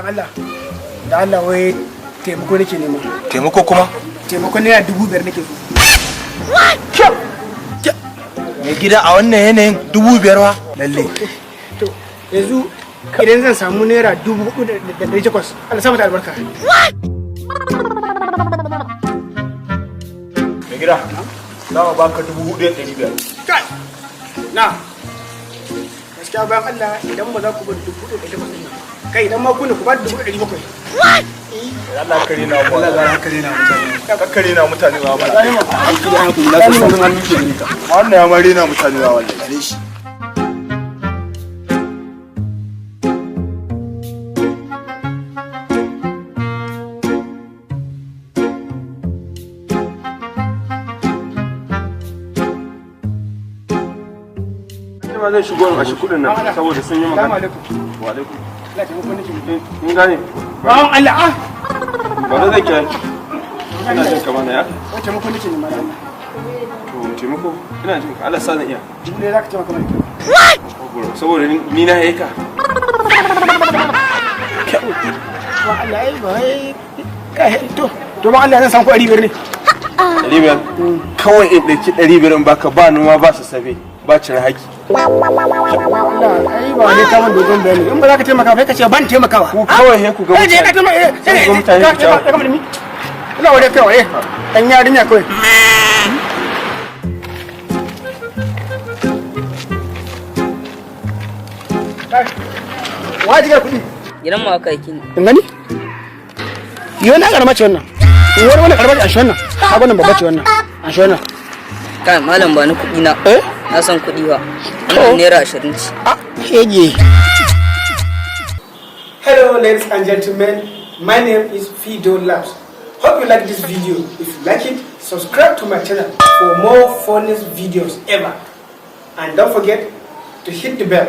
Dan Allah, da Allah, wai taimako nake nema. Taimako kuma? Taimako ₦5,000 nake so. Mai gida, a wannan yanayin 5,000 wa lalle. To, yanzu idan zan samu ₦4,800, Allah sa mata albarka. Mai gida, za mu baka 4,500. Kai na, gaskiya bayan Allah, idan ba za ku bar 4,800 ɗin nan, kai, idan ma ku ne, ku ba 700. Allah kare na mu, Allah kare na mutane, kare na mutane ba ba. Aiki da hankali, na san sanin hannu ke gare ka. Wannan ya mare na mutane ba wallahi. Gare shi. Ma zai shigo a shi kudin nan saboda sun yi Assalamu magana. alaikum. Wa alaikum. Allah, taimako nake nema. Kun gane? Bawan Allah, ah. Ba zai kira ki. Ina jin kamar na ya. Wai taimako nake nema da Allah. To, taimako, ina jin ka, Allah sa zan iya. 1,000 za ka taimaka mana. Saboda ni na yi ka. Ba Allah, ai ba ai kai, to ba Allah, zan samu ko 500 ne? 500 kawai, in ɗauki 500 in baka, ba noma, ba su sabe, ba cire haki. Allah, ai ba ne ka man dogon bayani. In ba za ka taimaka ba, kai ka ce ban taimakawa. Ku kawai he ku ga Kai je ka mutane. taimaka, eh. Sai ku ga mutane ka ku jawo. ka ka ni ina wani kawai, eh, dan yarinya kawai. Kai, wa jigar kuɗi? Gidan mu aka aiki ni. In gani? Yau na karama ce wannan. Wani karama ce, a shi wannan. Ka wannan babba ce wannan. A shi wannan. Kai malam, ba ni kuɗi na. Eh? Na san kuɗi ba. Wannan ₦20 ce. Ah, hege. Hello, ladies and gentlemen. My name is Fido Labs. Hope you like this video. If you like it, subscribe to my channel for more funniest videos ever. And don't forget to hit the bell.